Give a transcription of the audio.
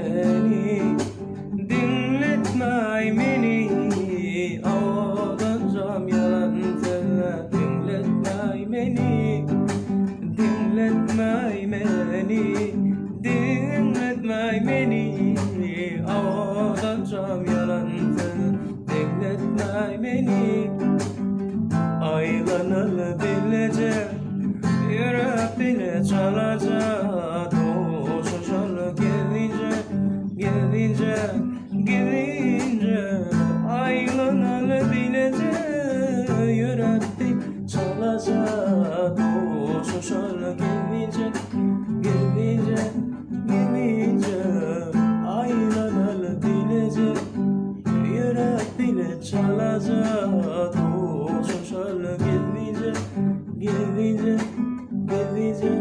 meni, diňletmäý meni, Owadanjam ýalan sözläp diňletmäý meni, diňletmäý meni, diňletmäý meni, Owadanjam ýalan sözläp diňletmäý meni. Aýlanaly bileje, ýöräp bile çalaja, Duşuşaly gizlinje, gizlinje, gizlinje. Aýlanaly bileje, ýöräp bile çalaja, Duşuşaly gizlinje, gizlinje.